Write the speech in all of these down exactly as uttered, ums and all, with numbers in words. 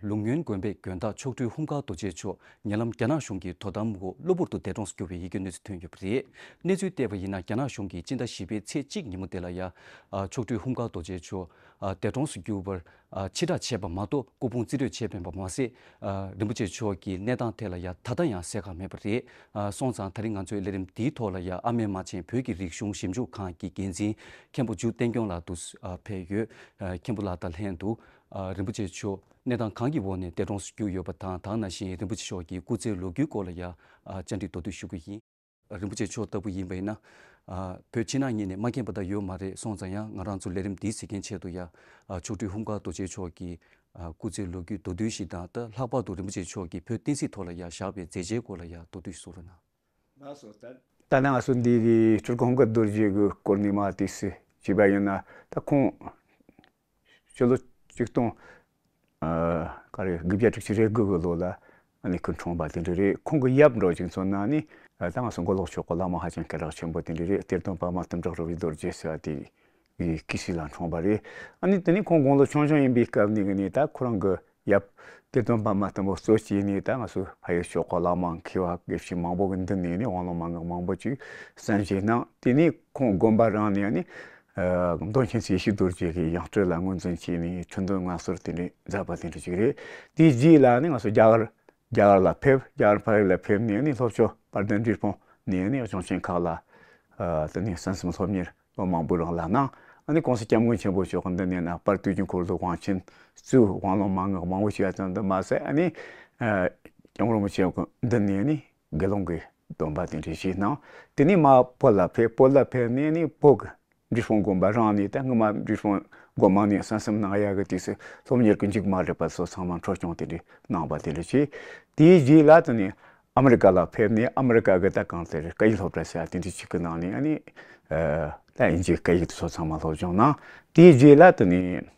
ལུང་སྨྱོན་དགོན་པའི་དགོན་བདག་མཆོག་སྤྲུལ་ཧཱུྃ་མཁར་རྡོ་རྗེ་མཆོག་ཉེ་ལམ་རྒྱ་ནག་གཞུང་གི་དོ་དམ་འོག་གློ་བུར་དུ་འདས་གྲོངས་སུ་གྱུར་བའི་ཡི་གེ་གནས་ཚུལ་ཐོན་ཡོད་པ་རེད། གནས་ཚུལ་བལྟས་པ་ཡིན་ན། རྒྱ་ནག་གཞུང་གིས་སྤྱི་ཟླ་བཞི་པའི་ཚེས་གཅིག་ཉིན་མོ་དེ་ལ་ཡ། ཨ། མཆོག་སྤྲུལ་ཧཱུྃ་མཁར་རྡོ་རྗེ་མཆོག་ཨ། འདས་གྲོངས་སུ་གྱུར་བར། ཨ། ཕྱིར་བསྒྲགས་བྱས་པ་མ་གཏོགས་སྐུ་ཕུང་རྩིས་སྤྲོད་བྱས་མེད་པ་མ་ཟད། ཨ། རིན་པོ་ཆེ་མཆོག་གི་གནས་སྟངས་ཐད་ལ་ཡ་ད་ལྟ་ཡང་གསལ་ཁ་མེད་པ་རེད། ཨ། སོང་ཙང་ད་རིང་ང་ཚོའི་ལས་རིམ་འདིའི་ཐོག་ལ་ཡ་ཨ་མའི་མ་བྱན་བོད་ཀྱི་རིག་གཞུང་ཞིབ་འཇུག་ཁང་གི་འགན་འཛིན་མཁན་པོ་འཇུ་བསྟན་སྐྱོང་ལགས་འདུག་ཨ། ཕེབས་ཡོད། ཨ། མཁན་པོ་ལགས་དང་ལྷན་དུ། ཨ། རིན་པོ་ཆེ་མཆོག་གནས་སྟངས་གང་གི་འོག་ནས་འདས་གྲོངས་སུ་གྱུར་ཡོད་པ་དང་། དེ་ནང་བཞིན་རིན་པོ་ཆེ་མཆོག་གི་སྐུ་ཚེའི་ལོ་རྒྱུས་སྐོར་ལ་ཡ། ཨ། བཅར་འདྲི་མདོར་བསྡུས་ཞུ་གི་ཡིན། རིན་པོ་ཆེ་མཆོག་ལྟ་བུ་ཡིན་པ་ཡིན་ན། ཨ། བོད་ཕྱི་ནང་གཉིས་ནས་མ་མཁྱེན་པ་ད་ཡོད་མ་རེད། སོང་ཙང་ཡང་ང་རང་ཚོ་ལས་རིམ་འདིའི་གཟིགས་མཁན་ཆེད་དུ་ཡ། ཨ། མཆོག་སྤྲུལ་ཧཱུྃ་མཁར་རྡོ་རྗེ་མཆོག་གི། ཨ། སྐུ་ཚེའི་ལོ་རྒྱུས་མདོར་བསྡུས་ཤིག་དང་། ད་ལྷག་པར་དུ་རིན་པོ་ཆེ་མཆོག་གིས་བོད་བསྟན་སྲིད་ཐོག་ལ་ཡ་བཞག་པའི་མཛད་རྗེས་སྐོར་ལ་ཡ་མདོར་བསྡུས་གསུང་རོགས་གནང་། ལགས་སོ། ད་ད་ནང་སུ་འདི་གི་སྤྲུལ་སྐུ་ཧཱུྃ་མཁར་རྡོ་རྗེ་གི་སྐོར་ནས་མར་དེ་སྲིད་བྱས་པ་ཡིན་ན། ད་ཁོང་ཕྱི་ལོ་ཆིག་སྟོང་། ཨ། ག་རེ། དགུ་བརྒྱ་དྲུག་ཅུ་རེ་དགུ་གི་ལོ་ལ་ཨ་ནི་སྐུ་འཁྲུངས་པ་དེ་འདྲ་རེད། ཁོང་གི་ཡབ་འདྲ་ཅིག་མཚོན་ན་ནི། ཨ། ད་ང་ཚོ་མགོ་ལོག་ཕྱོགས་གི་བླ་མ་ཧ་ཅང་སྐད་གྲགས་ཆེན་པོ་དེ་འདྲ་རེད། གཏེར་སྟོན་པདྨ་སྟོབས་གྲགས་རི་བོའི་རྡོ་རྗེ་ཟེར་བ་དེ་གི་སྐུ་སྲས་ལ་འཁྲུངས་པ་རེད། ཨ་ནི་དེ་ནི་ཁོང་དགུང་ལོ་ཆུང་ཆུང་ཡིན་པའི་སྐབས་ནས་ནི་ད་ཁོ་རང་གི་ཡབ་གཏེར་སྟོན་པདྨ་སྟོན་པ་གཙོ་བྱས་ནས། ད་ང་ཚོ་ཕ་ཡུལ་ཕྱོགས་གི་བླ་མ་མཁས་པ་དགེ་བཤེས་མང་པོ་གི་མདུན་ནས་ནི་དབང་ལུང་མན་ངག་མང་པོ་ཅིག་གསན་བཞེས་གནང་། དེ་ནས་ཁོང་དགོན་པ་རང་ནས་ནི། ཨ། མདོ་མཁྱེན་བརྩེ་ཡེ་ཤེས་རྡོ་རྗེ་གི་ཡང་སྤྲུལ་ལ་ངོས་འཛིན་བྱས་ནས་ཁྲི་འདོན་མངའ་གསོལ་དེ་འདྲ་མཛད་པ་དེ་འདྲ་ཅིག་རེད། དེའི་རྗེས་ལ་ནི་ང་ཚོ་རྒྱ་གར་རྒྱ་གར་ལ་ཕེབས། རྒྱ་གར་ཕ་ཡུལ་ལ་ཕེབས་ནས་ནི་ལྷོ་ཕྱོགས་དཔལ་ལྡན་འབྲས་སྤུངས་ནས་ནི་གཞུང་ཆེན་ཁག་ལ། ཨ། དེ་ནས་གསན་བསམ་སློབ་གཉེར་ལོ་མང་པོའི་རིང་ལ་གནང་། ཨ་ནི་གོང་ས་སྐྱབས་མགོན་ཆེན་པོ་མཆོག་གི་མདུན་ནས་ནི་དཔལ་དུས་ཀྱི་འཁོར་ལོ་དབང་ཆེན་གཙོས་དབང་ལུང་མན་ངག་མང་པོ་ཞིག་ཙམ་དུ་མ་ཟད། ཨ་ནི། ཨ། སྐྱབས་མགོན་རིན་པོ་ཆེ་མདུན་ནས་ནི་དགེ་སློང་གི་སྡོམ་པ་དེ་འདྲ་བཞེས་གནང་། དེ་ནས་མར་བོད་ལ་ཕེབས། བོད་ལ་ཕེབས་ནས་ནི་བོད་ཀྱི་འབྲས་སྤུངས་དགོན་པ་རང་ནས། ད་སྔོན་མ་འབྲས་སྤུངས་སྒོ་མང་ནས་གསན་བསམ་གནང་ཡག་གི་དུས་སུ་སློབ་གཉེར་གྱི་མཇུག་མ་སྒྲིལ་བ་སོགས་ཚང་མ་འཕྲོ་སྐྱོང་དེ་འདྲ་གནང་བ་དེ་འདྲ་བྱས། དེའི་རྗེས་ལ་དེ་ནས་ཨ་མི་རི་ཀ་ལ་ཕེབས་ནས། ཨ་མི་རི་ཀ་གི་ད་གང་ལྟར་སྐད་ཡིག་སློབ་གྲྭ་ཟེར་ཡ་དེ་འདྲ་ཅིག་གི་ནང་ནས། ཨ་ནི། ཨ། ད་དབྱིན་ཇིའི་སྐད་ཡིག་དེ་ཚོ་ཚང་མ་སློབ་སྦྱོང་གནང་། དེའི་རྗེས་ལ་དེ་ནས།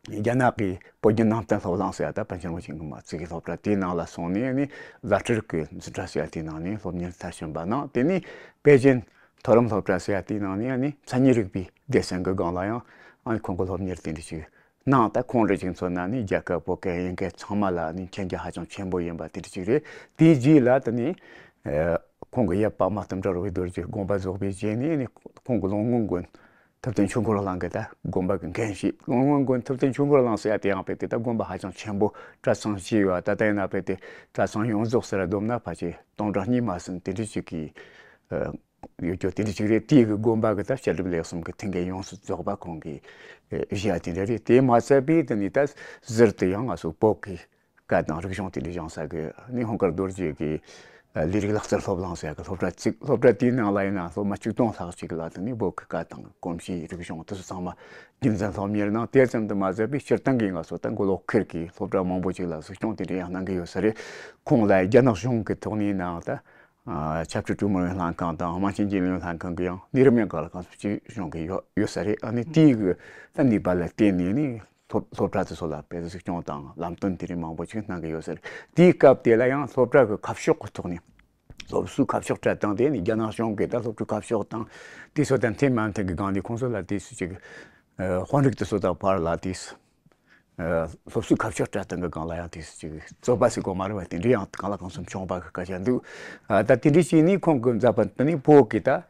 རྒྱ་ནག་གི་བོད་བརྒྱུད་ནང་བསྟན་སློབ་གླིང་ཟེར་ཡ། ད་པཎ་ཆེན་རིན་པོ་ཆེ་གི་མ་བརྩི་གི་སློབ་གྲྭ་དེའི་ནང་ལ་སོང་ནས་ནི། བླ་སྤྲུལ་གྱི་འཛིན་གྲྭ་ཟེར་ཡ་དེའི་ནང་ནས་སློབ་གཉེར་མཐར་ཕྱིན་པ་གནང་། དེ་ནས་པེ་ཅིན་མཐོ་རིམ་སློབ་གྲྭ་ཟེར་ཡ་དེའི་ནང་ནས་ནི་མཚན་ཉིད་རིག་པའི་སྡེ་ཚན་གྱི་སྒང་ལ་ཡང་ཨ་ནི་ཁོང་གིས་སློབ་གཉེར་དེ་འདྲ་ཅིག་གནང་། ད་ཁོང་འདྲ་ཅིག་མཚོན་ན་ནི་རྒྱ་སྐད་བོད་སྐད་དབྱིན་སྐད་ཚང་མ་ལ་ནི་མཁྱེན་རྒྱ་ཧ་ཅང་ཆེན་པོ་ཡིན་པ་དེ་འདྲ་ཅིག་རེད། དེའི་རྗེས་ལ་དེ་ནས། ཨ། ཁོང་གི་ཡབ་པདྨ་སྟོབས་གྲགས་རི་བོའི་རྡོ་རྗེ་དགོངས་པ་རྫོགས་པའི་རྗེས་ནས་ནི་ཁོང་གིས་ལོ་སྔོན་དགོན་ཐུབ་བསྟན་ཆོས་འཁོར་གླིང་གི་ད་དགོན་པ་གི་འགན་བཞེས། ལོ་སྔོན་དགོན་ཐུབ་བསྟན་ཆོས་འཁོར་གླིང་ཟེར་ཡ་དེ་ཡང་དཔེ་དེ་ད་དགོན་པ་ཧ་ཅང་ཆེན་པོ། གྲྭ་ཚང་བཞི་ཡོད། ད་ལྟ་ཡིན་ན་དཔེ་དེ་གྲྭ་ཚང་ཡོངས་རྫོགས་ཟེར་བསྡོམས་ན་ཕལ་ཆེར་སྟོང་ཕྲག་གཉིས་མ་ཟིན་དེ་འདྲ་ཅིག་གི། ཨ། ཡོད་རྒྱུ་དེ་འདྲ་ཅིག་རེད། དེའི་གི་དགོན་པ་གི་ད་བཤད་སྒྲུབ་ལེགས་གསུམ་གི་ཐུགས་འགན་ཡོངས་སུ་རྫོགས་པ་ཁོང་གིས། ཨ། བཞེས་ཡ་དེ་འདྲ་རེད། དེ་མ་ཟད་པའི་དེ་ནས་ད་ཟུར་དུ་ཡང་ང་ཚོ་བོད་ཀྱི་སྐད་དང་རིག་གཞུང་དེ་འདྲ་སྦྱང་ས་གི་ནི་ཧཱུྃ་མཁར་རྡོ་རྗེ་གི་ལས་རིགས་ལག་རྩལ་སློབ་གླིང་ཟེར་གི་སློབ་གྲྭ་བཙུགས། སློབ་གྲྭ་དེའི་ནང་ལ་ཡིན་ན་སློབ་མ་བཅུ་སྟོང་ལྷག་ཅིག་ལ་དེ་ནི་བོད་ཀྱི་སྐད་དང་གོམས་གཤིས་རིག་གཞུང་དེ་ཚོ་ཚང་མ་རྒྱུན་འཛིན་སློབ་གཉེར་གནང་། དེ་ཙམ་དུ་མ་ཟད་པའི་སྤྱིར་བཏང་གི་ང་ཚོ་ད་མགོ་ལོག་ཁུལ་གྱི་སློབ་གྲྭ་མང་པོ་ཅིག་ལ་གཟིགས་སྐྱོང་དེ་འདྲ་ཡང་གནང་གི་ཡོད་ས་རེད། ཁོང་ལ་རྒྱ་ནག་གཞུང་གི་ཐོག་ནས་ནའང་ད་ཨ། ཆབ་སྲིད་གྲོས་མོལ་བའི་ལྷན་ཁང་དང་དམངས་ཆེན་རྒྱུན་ལས་ལྷན་ཁང་གི་ཡང་ནུས་རིམ་ཡང་གང་ལ་གང་འཚམ་ཅིག་སྦྱོང་གི་ཡོད་ཡོད་ས་རེད། ཨ་ནི་དེའི་གི་ད་ནུས་པ་ལ་བརྟེན་ནས་ནི། སློབ་སློབ་གྲྭ་དེ་ཚོ་ལ་དཔེ་གཟིགས་སྐྱོང་དང་ལམ་སྟོན་དེ་རིགས་མང་པོ་ཅིག་གནང་གི་ཡོད་ཟེར། དེའི་སྐབས་དེ་ལ་ཡང་སློབ་གྲྭ་གི་ཁ་ཕྱོགས་ཀྱི་ཐོག་ནས་སློབ་གསོའི་ཁ་ཕྱོགས་སྤྲད་སྟངས་དེ་ནི་རྒྱ་ནག་གཞུང་གིས་ད་སློབ་གྲྭའི་ཁ་ཕྱོགས་དང་དེ་ཚོ་དང་མཐུན་མ་མཐུན་གྱི་སྒང་ནས་ཁོང་ཚོ་ལ་དེ་ཚོ་ཅིག་ཨ། དཔོན་རིགས་དེ་ཚོ་དང་བར་ལ་དེ་ཨ། སློབ་གསོའི་ཁ་ཕྱོགས་སྤྲད་སྟངས་ཀྱི་སྒང་ལ་ཡང་དེ་ཚོ་ཅིག་རྩོད་པ་ཟེར་དགོས་མ་རེད་པ། དེ་འདྲ་ཡང་གང་ལ་གང་འཚམ་བྱུང་བ་གི་སྐད་ཆ་འདུག་ཨ། ད་དེ་འདྲ་བྱས་ནས་ཁོང་གི་མཛད་པ་དེ་ནི་བོད་ཀྱི་ད་ཨ།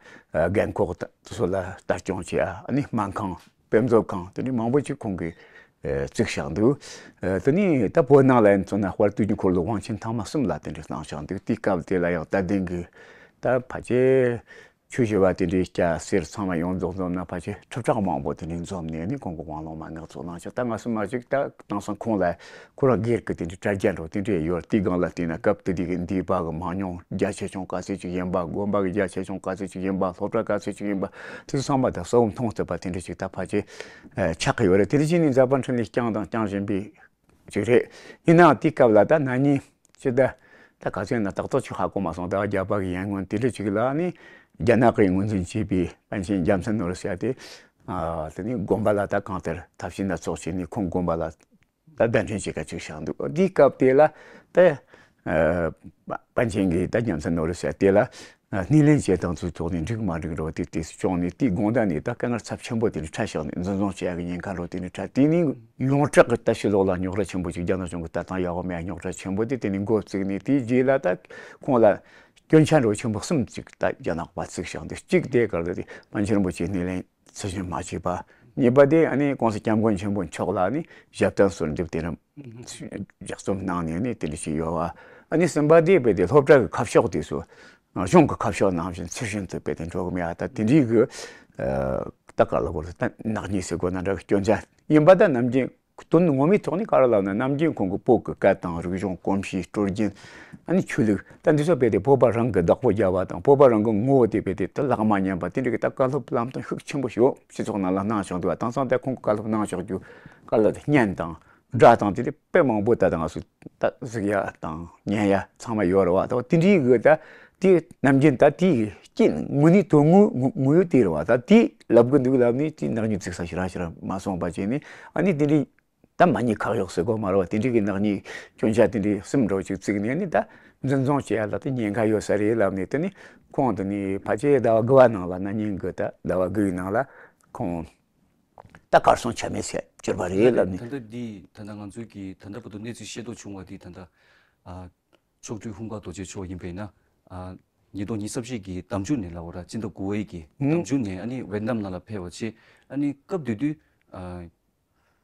རྒན་འཁོགས་དེ་ཚོ་ལ་ལྟ་སྐྱོང་བྱེད་ཡ། ཨ་ནི་སྨན་ཁང་། དཔེ་མཛོད་ཁང་དེ་འདྲ་མང་པོ་ཅིག་ཁོང་གིས་ཨ། བཙུགས་བཞག་འདུག་ཨ། དེ་ནས་ད་བོད་ནང་ལ་ཡིན་ཚོ་ན་དཔལ་དུས་ཀྱི་འཁོར་ལོ་དབང་ཆེན་ཐེངས་མ་གསུམ་ལ་དེ་འདྲ་གནང་བཞག་འདུག་དེའི་སྐབས་དེ་ལ་ཡང་དད་ལྡན་གྱི་ད་ཕལ་ཆེར་ཆོས་ཞུ་བ་དེ་འདྲའི་སྐྱ་སེར་ཚང་མ་ཡོངས་རྫོགས་འཛོམས་ན་ཕལ་ཆེར་ཁྲི་ཕྲག་མང་པོ་དེ་འདྲ་འཛོམས་ནས་ནི་ཁོང་གིས་དབང་ལུང་མན་ངག་ཚོ་གནང་བཞག་ད་ང་ཚོ་མ་གཅིག་ད་དེང་སང་ཁོང་ལ་ཁོ་རང་སྒེར་གྱི་དེ་འདྲའི་དྲ་རྒྱ་འདྲ་བོ་དེ་འདྲ་ཡོད། དེའི་སྒང་ལ་བལྟས་ན་སྐབས་དེ་དུས་ཀྱི་འདས་པ་གི་མང་ཉུང་རྒྱ་ཆེ་ཆུང་ག་ཚོད་ཅིག་ཡིན་པ། དགོན་པ་གི་རྒྱ་ཆེ་ཆུང་ག་ཚོད་ཅིག་ཡིན་པ། སློབ་གྲྭ་ག་ཚོད་ཅིག་ཡིན་པ། དེ་ཚོ་ཚང་མ་ད་གསལ་བོ་མཐོང་ཐུབ་པ་དེ་འདྲ་ཞིག་ད་ཕལ་ཆེར་ཨ། ཆགས་ཀྱི་ཡོད་རེད། དེ་འདྲ་བྱས་ནས་མཛད་པ་འཕྲིན་ལས་བསྐྱངས་དང་བསྐྱང་བཞིན་པའི་ཅིག་རེད། ཡིན་ནའང་དེའི་སྐབས་ལ་ད་ན་ནིང་སྤྱི་ཟླ་ད་ག་ཚོད་ཡིན་ན་ཏག་ཏག་ཅིག་ཧ་གོ་མ་སོང་། ད་བརྒྱ་པ་གི་ཡན་སྔོན་དེ་འདྲ་ཅིག་ལ་ནི་རྒྱ་ནག་གིས་ངོས་འཛིན་བྱས་པའི་པཎ་ཆེན་རྒྱལ་མཚན་ནོར་བུ་ཟེར་ཡ་དེ། ཨ། དེ་ནི་དགོན་པ་ལ་ད་གང་ལྟར་ཐབས་ཤེས་སྣ་ཚོགས་བྱས་ནས་ཁོང་དགོན་པ་ལ་ད་གདན་འདྲེན་བྱེད་ཀ་ཅིག་བཞག་འདུག་དེའི་སྐབས་དེ་ལ་ད་ ཨ། པཎ་ཆེན་གྱིས་ད་རྒྱལ་མཚན་ནོར་བུ་ཟེར་དེ་ལ་སྣེ་ལེན་བྱེད་སྟངས་ཚོའི་ཐོག་ནས་འགྲིག་མ་འགྲིག་འགྲོ་དེ་དེ་བྱུང་ནས། དེའི་དགོང་དག་ནས་ད་དཀའ་ངལ་ཚབས་ཆེན་པོ་དེ་འདྲ་འཕྲད་བཞག་ནས། འཛིན་བཟུང་བྱེད་ཡག་གི་ཉེན་ཁ་འགྲོ་དེ་འདྲ་འཕྲད། དེ་ནས་ཡོངས་གྲགས་ཀྱི་ད་ཕྱི་ལོགས་ལ་རྙོག་དྲ་ཆེན་པོ་ཅིག་རྒྱ་ནག་གཞུང་གི་ལྟ་སྟངས་ཡག་པོ་མེད། རྙོག་དྲ་ཆེན་པོ་དེ་དེ་ནས་འགོ་བཙུགས་ནས། དེའི་རྗེས་ལ་ད་ཁོང་ལ་སྐྱོན་ཆ་འགྲོ་ཆེན་པོ་གསུམ་ཅིག་ད་རྒྱ་ནག་པ་བཙུགས་བཞག་འདུག་གཅིག་དེ་ག་རེ་ཟེར་དུས་པཎ་ཆེན་རིན་པོ་ཆེ་སྣེ་ལེན་ཚུལ་བཞིན་མ་བྱས་པ། གཉིས་པ་དེ་ཨ་ནི་༸གོང་ས་༸སྐྱབས་མགོན་ཆེན་པོ་མཆོག་ལ་ཨ་ནི་ཞབས་བརྟན་གསོལ་འདེབས་དེ་རིང་ལྗགས་རྩོམ་གནང་ནས་ཨ་ནི་དེ་འདྲ་ཞིག་ཡོད་པ། ཨ་ནི་གསུམ་པ་དེ་རྦད་དེ་སློབ་གྲྭ་གི་ཁ་ཕྱོགས་དེ་ཚོ་གཞུང་གི་ཁ་ཕྱོགས་ནང་བཞིན་ཚུལ་བཞིན་དུ་རྦད་དེ་འགྲོ་གི་མེད་པ། ད་དེ་འདྲའི་གི་ད་ག་ལ་གོ་ལ་ད་ནག་ཉེས་ཟེར་དགོས་ན་འདྲ་གི་སྐྱོན་ཆ་ཡིན་པ། ད་ནམ་རྒྱུན་དོན་ངོ་མའི་ཐོག་ནས་ག་རེ་ལབ་ན། ནམ་རྒྱུན་ཁོང་གི་བོད་ཀྱི་སྐད་དང་རིག་གཞུང་། གོམས་གཤིས། སྲོལ་རྒྱུན། ཨ་ནི་ཆོས་ལུགས། ད་འདི་ཚོ་རྦད་དེ་བོད་པ་རང་གི་བདག་པོ་རྒྱབ་པ་དང་། བོད་པ་རང་གི་ངོ་བོ་དེ་རྦད་དེ་ད་ལག་མ་ཉམས་པ་དེ་འདྲ་གི་ད་བཀའ་སློབ་ལམ་སྟོན་ཤུགས་ཆེན་པོ་ཞིག་སྤྱི་ཚོགས་ནང་ལ་གནང་བཞག་འདུག་པ། དེང་སང་ད་ཁོང་གི་བཀའ་སློབ་གནང་བཞག་རྒྱུ་ག་ལ་བརྙན་དང་སྒྲ་དང་དེ་འདྲ་དཔེ་མང་པོ་ད་ད་ང་ཚོ་ད་གཟིགས་ཡ་དང་ཉན་ཡ་ཚང་མ་ཡོད་རེད་པ། ད་དེ་འདྲའི་གི་ད་དེ་ནམ་རྒྱུན་ད་དེའི་རྐྱེན་དངོས་གནས་དོན་དངོས་ངོ་ངོ་ཡོད་དེ་རེད་པ། ད་དེ་ལབ་གི་འདུག་ལབ་ནས་དེ་ནག་ཉེས་བཙུགས་ས་ཞེ་དྲག་ཞེ་དྲག་མ་སོང་བ་བྱས་ནས། ཨ་ནི་དེ་འདྲའི་ད་མ་ཉེས་ཁག་གཡོགས་ཟེར་དགོས་མ་རེད་པ། དེ་འདྲའི་གི་ནག་ཉེས་སྐྱོན་ཆ་དེ་འདྲའི་གསུམ་འདྲ་བོ་ཅིག་བཙུགས་ནས་ནི་ད་འཛིན་བཟུང་བྱེད་ཡ་ལ་ད་ཉེན་ཁ་ཡོད་ས་རེད་ལབ་ནས། དེ་ནི་ཁོང་དེ་ནི་ཕལ་ཆེར་ཟླ་བ་དགུ་པ་ནང་ལ། ན་ནིང་གི་ད་ཟླ་བ་དགུ་པའི་ནང་ལ་ཁོང་ད་གར་སོང་ཆ་མེད་ཟེར་གྱུར་པ་རེད་ལབ་ནས། ད་ལྟ་འདི་ད་ལྟ་ང་ཚོའི་གི་ད་ལྟ་བར་དུ་གནས་ཚུལ་ཤེས་རྟོགས་བྱུང་བ་འདི་ད་ལྟ་ཨ་མཆོག་སྤྲུལ་ཧཱུྃ་བཀའ་རྡོ་རྗེ་མཆོག་ཡིན་པས་ན། ཨ་ཉིས་སྟོང་ཉི་ཤུ་རྩ་བཞི་གི་ཟླ་མཇུག་ནས་ལབ་པ་ར། སྤྱི་ཟླ་དགུ་པའི་གི་ཟླ་མཇུག་ནས་ཨ་ནི་ཝེ་ཏི་ནམ་ནང་ལ་ཕེབས་པ་བྱས། ཨ་ནི་སྐབས་དེ་དུས་ཨ་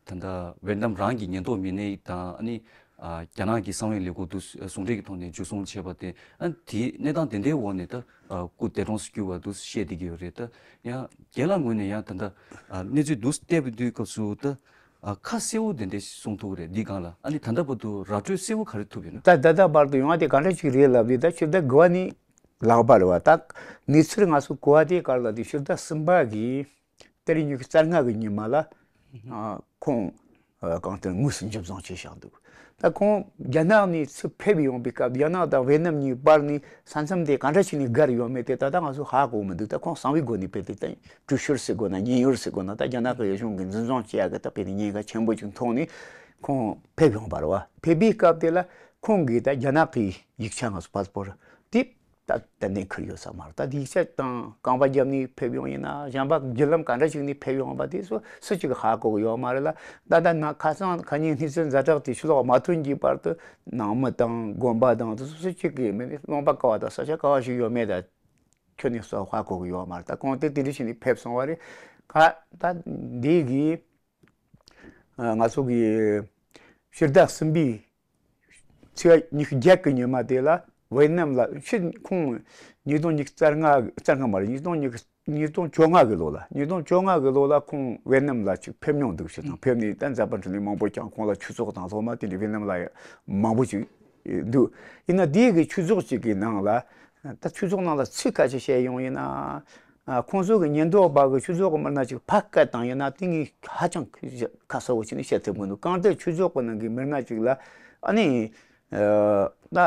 ད་ལྟ་ཝེ་ཏི་ནམ་རང་གི་ཉེན་རྟོག་མི་སྣ་དང་། ཨ་ནི་ཨ་རྒྱ་ནག་གི་གསང་བའི་ལས་ཁུངས་དུ་ཟུང་འབྲེལ་གྱི་ཐོག་ནས་འཇུ་བཟུང་བྱས་པ་དེ། ཨ་དེའི་གནས་སྟངས་དེ་འདྲའི་འོག་ནས་ད་ཨ་སྐུ་འདས་གྲོངས་སུ་གྱུར་བ་དུ་བཤད་བསྡད་ཀྱི་ཡོད་རེད། ད་ཡང་རྒན་ལགས་ངོས་ནས་ཡང་ད་ལྟ་ཨ་གནས་ཚུལ་དུ་བལྟས་པའི་དུས་སྐབས་སུ་ད་ཨ་ཁ་གསལ་བོ་དེ་འདྲ་གསུང་ཐུབ་ཀྱི་རེད། འདི་སྒང་ལ་ཨ་ནི་ད་ལྟ་བར་དུ་ར་སྤྲོད་གསལ་བོ་ག་རེ་ཐུབ་ཡོད་ན། ད་ད་ལྟ་བར་དུ་ཡོང་བ་དེ་ག་འདྲ་ཅིག་རེད་ལབ་དུས། ད་ཕྱི་ཟླ་དགུ་པ་ནས་ལྷག་པ་རེད་པ། ད་གནས་ཚུལ་ང་ཚོ་གོ་བ་དེ་ག་རེ་ལབ་དུས། ཕྱི་ཟླ་གསུམ་པ་གི་ཏ་རིག་ཉི་ཤུ་རྩ་ལྔ་གི་ཉི་མ་ལ་ཨ་ཁོང་ཨ་གང་ལྟར་དངོས་སུ་འཇུ་བཟུང་བྱས་བཞག་འདུག་ད་ཁོང་རྒྱ་ནག་ནས་ཚུར་ཕེབས་ཡོང་པའི་སྐབས། རྒྱ་ནག་དང་ཝེ་ཏི་ནམ་གཉིས་བར་ནས་ས་མཚམས་དེ་ག་འདྲ་བྱས་ནས་བརྒལ་ཡོད་མེད་དེ་ད་ལྟ་ང་ཚོ་ཧ་གོ་མི་འདུག་ད་ཁོང་གསང་བའི་སྒོ་ནས་ཕེབས་ཏེ། ད་འགྲུལ་བཞུད་ཟེར་དགོས་ན་ཉེན་གཡོལ་ཟེར་དགོས་ན། ད་རྒྱ་ནག་གི་གཞུང་གིས་འཛིན་བཟུང་བྱེད་ཡག་གི་ད་དཔེ་དེ་ཉེན་ཁ་ཆེན་པོ་ཅིག་མཐོང་ནས་ཁོང་ཕེབས་ཡོང་བ་རེད་པ། ཕེབས་པའི་སྐབས་དེ་ལ་ཁོང་གིས་ད་རྒྱ་ནག་གི་ཡིག་ཆ། ང་ཚོ་པཱ་སི་པོར་དེ་ད་ཏན་ཏན་ཁུར་ཡོད་ས་མ་རེད། ད་དེ་ཡིག་ཆ་དང་རྐང་པ་བརྒྱབ་ནས་ཕེབས་ཡོང་ཡིན་ན། གཞན་པ་བརྒྱུད་ལམ་ག་འདྲ་ཞིག་ནས་ཕེབས་ཡོང་བ་དེ་སུ་སུ་གཅིག་གིས་ཧ་གོ་གི་ཡོད་མ་རེད་ལ། ད་ལྟ་ན་ཁ་སང་ཁ་ཉིན་གནས་ཚུལ་ཛ་དྲག་དེ་ཕྱི་ལོགས་མ་ཐོན་གྱི་བར་དུ་ནང་མི་དང་དགོན་པ་དང་དེ་སུ་སུ་གཅིག་གིས་མིན་ནས་རློན་པ་ག་བ་དང་ས་ཆ་ག་བ་ཞིག་ཡོད་མེད་ད་ཁྱོན་ནས་སུ་ཧ་གོ་གི་ཡོད་མ་རེད། ད་ཁོང་དེ་དེ་འདྲ་བྱས་ནས་ཕེབས་སོང་བ་རེད། ཁ་ད་འདི་གི་ཨ་ང་ཚོ་གི་ཕྱི་ཟླ་གསུམ་པའི་ཚེས་ཉི་ཤུ་བརྒྱད་གི་ཉི་མ་དེ་ལ་ཝེ་ཏི་ནམ་ལ་ཕྱིར། ཁོང་ཉིས་སྟོང་ཉི་ཤུ་རྩ་ལྔ། རྩ་ལྔ་མ་རེད། ཉིས་སྟོང་ཉི་ཤུ། ཉིས་སྟོང་བཅོ་ལྔ་གི་ལོ་ལ། ཉིས་སྟོང་བཅོ་ལྔ་གི་ལོ་ལ་ཁོང་ཝེ་ཏི་ནམ་ལ་ཅིག་ཕེབས་མྱོང་འདུག་ཞུ་དང་། ཕེབས་ནས་ད་མཛད་པ་འཕྲིན་ལས་མང་པོ་བསྐྱངས། ཁོང་ལ་ཆོས་ཚོགས་དང་སློབ་མ་དེ་འདྲ་ཝེ་ཏི་ནམ་ལ་ཡང་མང་པོ་ཅིག་འདུག་ཡིན་ན་དེའི་གི་ཆོས་ཚོགས་ཅིག་གི་ནང་ལ། ད་ཆོས་ཚོགས་ནང་ལ་ཚིག་ཁ་ཤས་བཤད་ཡོང་ཡིན་ན། ཨ་ཁོང་ཚོ་གི་ཉེན་རྟོག་པ་གི་ཆོས་ཚོགས་གི་མི་སྣ་ཅིག་ཕར་བསྐད་བཏང་ཡིན་ན། དེ་ངས་ཧ་ཅང་ཁ་གསལ་བོ་བྱས་ནས་བཤད་ཐུབ་གི་འདུག་གང་ལྟར་ཆོས་ཚོགས་གི་ནང་གི་མི་སྣ་ཅིག་ལ་ཨ་ནི་ད་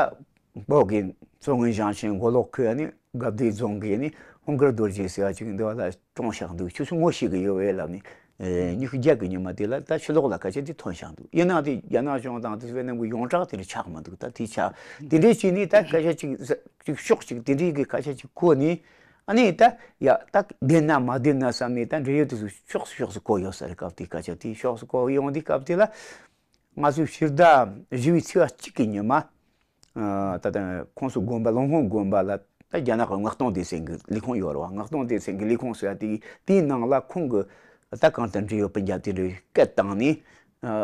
བོད་ཀྱི་མཚོ་སྔོན་ཞིང་ཆེན་མགོ་ལོག་ཁུལ་ཨ་ནི་དགའ་བདེ་རྫོང་གི་ཨ་ནི་ཧུང་དཀར་རྡོ་རྗེ་ཟེར་བ་ཅིག་འདི་བ་ལ་གྲོངས་བཞག་འདུག་ཁྱོད་ཚོས་ངོ་ཤེས་གི་ཡོད་པས་ལབ་ནས། ཨེ་ཉི་ཤུ་བརྒྱད་གི་ཉི་མ་དེ་ལ་ད་ཕྱི་ལོགས་ལ་སྐད་ཆ་དེ་ཐོན་བཞག་འདུག་ཡིན་ནའང་དེ་རྒྱ་ནག་གཞུང་དང་དེ་ཝེ་ཏི་ནམ་གི་ཡོངས་གྲགས་དེ་འདྲ་ཆགས་མི་འདུག་ད་དེ་ཆགས་དེ་འདྲའི་བྱས་ནས་ད་སྐད་ཆ་ཅིག་ཅིག་ཤོག་ཅིག་དེ་འདྲའི་གི་སྐད་ཆ་ཅིག་གོ་ནས། ཨ་ནི་ད་ཡ་ད་བདེན་ན་མ་བདེན་ན་བསམ་ནས་ད་འབྲེལ་ཡོད་དེ་ཚོ་ཕྱོགས་སུ་ཕྱོགས་སུ་གོ་ཡོང་ས་རེད། སྐབས་དེའི་སྐད་ཆ་དེ་ཕྱོགས་སུ་གོ་ཡོང་དུས་སྐབས་དེ་ལ་ང་ཚོའི་ཕྱི་ཟླ་བཞི་པའི་ཚེས་པ་གཅིག་གི་ཉི་མ། ཨ་ད་ལྟ་ཁོང་ཚོ་དགོན་པ་ལུང་ཧོང་དགོན་པ་ལ་ད་རྒྱ་ནག་གི་མངགས་གཏོང་སྡེ་ཚན་གྱི་ལས་ཁུངས་ཡོད་རེད་པ། མངགས་གཏོང་སྡེ་ཚན་གྱི་ལས་ཁུངས་ཟེར་ཡ་དེ་དེའི་ནང་ལ་ཁོང་གི་ད་གང་ལྟར་འབྲེལ་ཡོད་སྤུན་ཀྱག་དེ་འདྲ་སྐད་བཏང་ནས།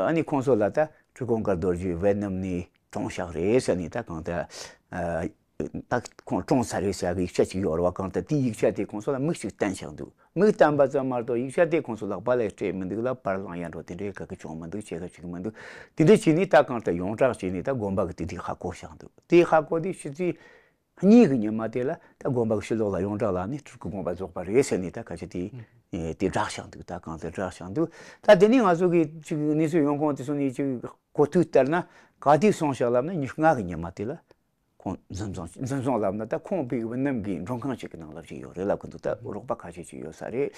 ཨ་ནི་ཁོང་ཚོ་ལ་ད་ཀྲུའུ་ཀུན་དཀར་རྡོ་རྗེ་ཝེ་ཏི་ནམ་ནས་གྲོངས་བཞག་རེད་ཟེར་ནས། ད་གང་ལྟར་ཨ་ད་ཁོང་གྲོངས་ཚར་རེད་ཟེར་ཡ་གི་ཡིག་ཆ་ཅིག་ཡོད་རེད་པ། གང་ལྟར་དེའི་ཡིག་ཆ་དེ་ཁོང་ཚོ་ལ་མིག་ཅིག་བསྟན་བཞག་འདུག་མིག་བསྟན་པ་ཙམ་མ་གཏོགས་ཡིག་ཆ་དེ་ཁོང་ཚོ་ལག་པ་ལ་སྤྲད་མི་འདུག་ལ། པར་བླངས་ཡ་འགྲོ་དེ་འདྲའི་ག་གི་བྱུང་མི་འདུག་བྱེད་ག་བྱེད་གི་མི་འདུག་དེ་འདྲ་བྱས་ནས་ད་གང་ལྟར་ཡོངས་གྲགས་བྱས་ནས་ད་དགོན་པ་གི་དེ་དུས་ཧ་གོ་བཞག་འདུག་དེ་ཧ་གོ་དུས་ཕྱི་ཚེས་གཉིས་ཀྱི་ཉི་མ་དེ་ལ་ད་དགོན་པ་གི་ཕྱི་ལོགས་ལ་ཡོངས་གྲགས་ལ་ནི་སྤྲུལ་སྐུ་དགོངས་པ་རྫོགས་པ་རེད་ཟེར་ནས་ད་སྐད་ཆ་དེ་དེ་བསྒྲགས་བཞག་འདུག་ད་གང་ལྟར་བསྒྲགས་བཞག་འདུག་ད་དེ་ནས་ང་ཚོ་གི་ཅིག་གནས་ཚུལ་ཡོང་ཁུངས་དེ་ཚོ་ནས་ཅིག་གོ་ཐོས་ལྟར་ན། ག་དུས་སོང་བཞག་ལབ་ན་ཉི་ཤུ་ལྔ་གི་ཉི་མ་དེ་ལ། ཁོང་འཛིན་བཟུང་འཛིན་བཟུང་ལབ་ན་ད་ཁོང་ཕ་གི་ཝེ་ཏི་ནམ་གྱི་མགྲོན་ཁང་ཞིག་གི་ནང་ལ་བཞུགས་ཡོད་རེད་ལབ་གི་འདུག་ད་རོགས་པ་ཁ་ཤས་ཅིག་ཡོད་ས་རེད།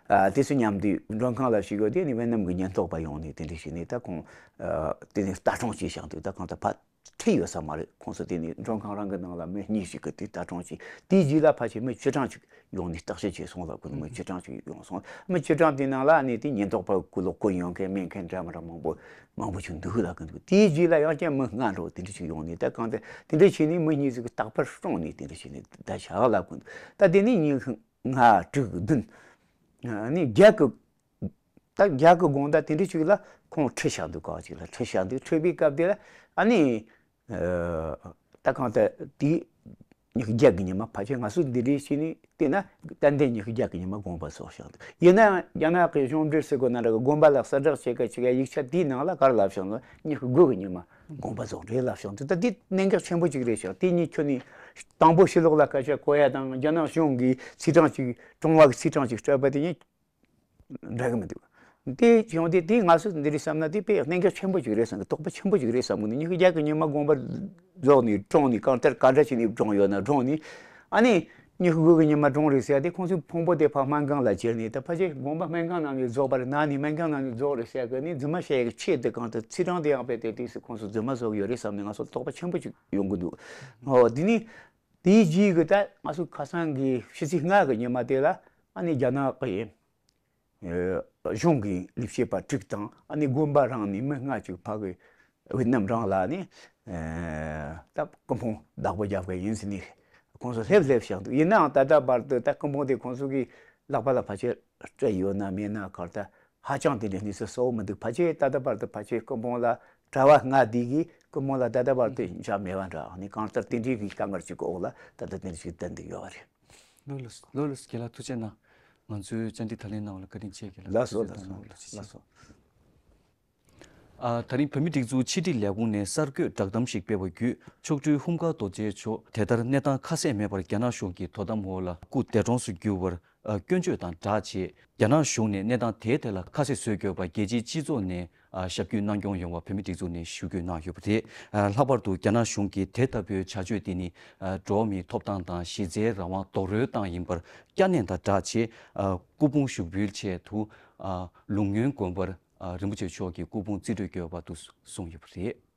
ཨ་དེ་ཚོ་མཉམ་དུ་མགྲོན་ཁང་ལ་བཞུགས་ཡོད་དེ་ནི་ཝེ་ཏི་ནམ་གྱི་ཉེན་རྟོག་པ་ཡོང་ནས་དེ་འདྲ་བྱས་ནས་ད་ཁོང་ཨ་དེ་ནས་ལྟ་སྲུང་བྱས་བཞག་འདུག་ད་གང་ལྟར་ཕར་ ཁྲིད་ཡོད་ས་མ་རེད། ཁོང་ཚོ་དེ་ནས་མགྲོན་ཁང་རང་གི་ནང་ལ་མི་གཉིས་ཤིག་གིས་དེ་ལྟ་སྲུང་བྱས། དེའི་རྗེས་ལ་ཕལ་ཆེར་མི་བཅུ་གྲངས་ཅིག་ཡོང་ནས་བརྟག་དཔྱད་བྱས་སོང་ལབ་གི་འདུག་མི་བཅུ་གྲངས་ཅིག་ཡོང་སོང་། མི་བཅུ་གྲངས་དེའི་ནང་ལ་ཨ་ནི་དེ་ཉེན་རྟོག་པ་གུ་ལོག་གུ་ཡོང་མཁན་མེད་མཁན་འདྲ་མི་འདྲ་མང་པོ་མང་པོ་ཅིག་འདུག་ལབ་གི་འདུག་དེའི་རྗེས་ལ་ཡང་བསྐྱར་མི་ལྔ་འདྲ་བོ་དེ་འདྲ་ཅིག་ཡོང་ནས། ད་གང་ལྟར་དེ་འདྲ་བྱས་ནས་མི་གཉིས་ཟིག་གིས་རྟག་པར་སྲུང་ནས་དེ་འདྲ་བྱས་ནས་བསྡད་བཞག་ལབ་གི་འདུག་ད་དེ་ནས་ཉི་ཤུ་ལྔ་དྲུག་བདུན་ཨ་ནི་བརྒྱད་གི་ད་རྒྱ་གི་དགོང་དག་དེ་འདྲ་ཅིག་ལ་ཁོང་ཁྲིད་བཞག་འདུག་ག་ཅིག་ལ་ཁྲིད་བཞག་འདུག་ཁྲིད་པའི་སྐབས་དེ་ལ་ཨ་ནི་ཨ་ད་གང་ལྟར་དེའི་ཉི་ཤུ་བརྒྱད་ཀྱི་ཉི་མ་ཕལ་ཆེར་ང་ཚོ་འདི་འདྲའི་བྱས་ནས་བལྟས་ན་ཏན་ཏན་ཉི་ཤུ་བརྒྱད་ཀྱི་ཉི་མ་དགོངས་པ་རྫོགས་བཞག་འདུག་ཡིན་ན་ཡང་རྒྱ་ནག་གི་གཞུང་འབྲེལ་ཟེར་དགོས་ན་འདྲ་གི་དགོན་པ་ལ་གསལ་བསྒྲགས་བྱེད་སྐབས་ཅིག་ཡིག་ཆ་དེའི་ནང་ལ་ག་རེ་ལབ་བཞག་འདུག་ཉི་ཤུ་དགུ་གི་ཉི་མ་དགོངས་པ་རྫོགས་རེད་ལབ་བཞག་འདུག་ད་འདི་གནད་འགག་ཆེན་པོ་ཅིག་རེད་ཤག་དེ་ཉིད་ཁྱོན་ནས་དང་པོ་ཕྱི་ལོགས་ལ་སྐད་ཆ་གོ་ཡ་དང་རྒྱ་ནག་གཞུང་གིས་ཚེས་གྲངས་ཅིག་གྲོངས་པ་གི་ཚེས་གྲངས་ཅིག་སྤྲད་པ་དེ་ཉིད་འགྲིག་གི་མི་འདུག་དེ་བྱུང་སྟེ་དེ་ང་ཚོས་འདི་རེད་བསམ་ན་དེ་དཔེ་གནད་འགག་ཆེན་པོ་ཅིག་རེད་བསམ་གི། དོགས་པ་ཆེན་པོ་ཅིག་རེད་བསམ་གི་འདུག་ཉི་ཤུ་བརྒྱད་ཀྱི་ཉི་མ་དགོངས་པ་རྫོགས་ནས་གྲོངས་ནས་གང་ལྟར་ག་འདྲ་བྱས་ནས་གྲོངས་ཡོད་ན་གྲོངས་ནས། ཨ་ནི་ཉི་ཤུ་དགུ་གི་ཉི་མ་གྲོངས་རེད་ཟེར་ཡ་དེ་ཁོང་ཚོའི་ཕུང་པོ་དེ་ཕར་སྨན་ཁང་ལ་བསྐྱལ་ནས། ད་ཕལ་ཆེར་དགོངས་པ་སྨན་ཁང་ནང་ནས་རྫོགས་པ་རེད། ན་ནི་སྨན་ཁང་ནང་ནས་རྫོགས་རེད་ཟེར་ཡ་གི་ནི་རྫུན་མ་བཤད་ཡ་གི་ཆེད་དུ་གང་ལྟར་ཚེས་གྲངས་དེ་ཡང་དཔེ་དེ་དུས་སུ་ཁོང་ཚོ་རྫུན་མ་བཟོ་གི་ཡོད་རེད་བསམ་ནས་ང་ཚོ་དོགས་པ་ཆེན་པོ་ཅིག་ཡོང་གི་འདུག་འོ་དེ་ནི། དེའི་རྗེས་ཀྱི་ད་ང་ཚོ་ཁ་སང་གི་ཕྱི་ཚེས་ལྔ་གི་ཉི་མ་དེ་ལ་ཨ་ནི་རྒྱ་ནག་གི་ཨ་གཞུང་གི་ལས་བྱེད་པ་དྲུག་དང་ཨ་ནི་དགོན་པ་རང་ནས་མི་ལྔ་ཅིག་ཕ་གི་ཝེ་ཏི་ནམ་རང་ལ་ནི་ཨ་ད་སྐུ་ཕུང་བདག་པོ་རྒྱབ་གི་ཡིན་ཟེར་ནས་ཁོང་ཚོ་སླེབས་སླེབས་བཞག་འདུག་ཡིན་ནའང་ད་ལྟ་བར་དུ་ད་སྐུ་ཕུང་དེ་ཁོང་ཚོ་གི་ལག་པ་ལ་ཕལ་ཆེར་སྤྲད་ཡོད་ན་མེད་ན་གར་ད་ཧ་ཅང་དེ་འདྲའི་གནས་ཚུལ་གསལ་བོ་མི་འདུག་ཕལ་ཆེར་ད་ལྟ་བར་དུ་ཕལ་ཆེར་སྐུ་ཕུང་ལ་གྲྭ་བ་ལྔ་དེ་གིས་སྐུ་ཕུང་ལ་ད་ལྟ་བར་དུ་འཇགས་མེད་པ་འདྲ། ཨ་ནི་གང་ལྟར་དེ་འདྲའི་གི་དཀའ་ངལ་ཅིག་གི་འོག་ལ་ད་ལྟ་དེ་འདྲ་ཞིག་བསྡད་འདུག་ཡོད་པ་རེད། ལགས་ལགས་ལགས་ལགས། རྒན་ལགས་ཐུགས་རྗེ་གནང་། ང་ཚོའི་བཅར་འདྲི་དང་ལེན་གནང་བ་ལ་བཀའ་དྲིན་ཆེ། རྒན་ལགས། ལགས་སོ། ཐུགས་རྗེ་ལགས་སོ། གནང་བ་ལ་ཐུགས་རྗེ་ཆེ། ལགས་སོ། ཨ། ད་རིང་བོད་མིའི་སྒྲིག་འཛུགས་ཕྱི་དྲིལ་ལས་ཁུངས་ནས་གསར་འགོད་བསྒྲགས་གཏམ་ཞིག་སྤེལ་བ་བརྒྱུད། མཆོག་སྤྲུལ་ཧུམ་ཁ་རྡོ་རྗེ་མཆོག་དེ་ལྟར་གནས་སྟངས་ཁ་གསལ་མེད་པར་རྒྱ་ནག་གཞུང་གི་དོ་དམ་འོག་ལ་སྐུ་འདས་གྲོངས་སུ་གྱུར་བར། ཨ། སྐྱོན་བརྗོད་དང་སྦྲགས་བྱས། རྒྱ་ནག་གཞུང་ནས་གནས་སྟངས་དེའི་ཐད་ལ་ཁ་གསལ་བཟོ་དགོས་པ་རྒྱལ་སྤྱིའི་སྤྱི་ཚོགས་ནས། ཨ། ཞབས་སྐྱོན་གནང་སྐྱོང་ཡོང་བ་བོད་མིའི་སྒྲིག་འཛུགས་ནས་ཞུ་སྐུལ་གནང་ཡོད་པ་རེད། ཨ། ལྷག་པར་དུ་རྒྱ་ནག་གཞུང་གིས་དེ་ལྟ་བུའི་བྱ་སྤྱོད་དེ་ནི། ཨ། འགྲོ་བ་མིའི་ཐོབ་ཐང་དང་གཞི་རྩའི་རང་དབང་རྡོག་རོལ་བཏང་ཡིན་པར་བསྐྱར་ནན་དང་སྦྲགས་བྱས། ཨ། སྐུ་ཕུང་ཞུགས་འབུལ་ཆེད་དུ། ཨ། ལུང་སྔོན་དགོན་པར། ཨ། རིན་པོ་ཆེ་མཆོག་གི་སྐུ་ཕུང་རྩིས་སྤྲོད་བསྐྱོན་པ་དུ་གསུངས་ཡོད་པ་རེད།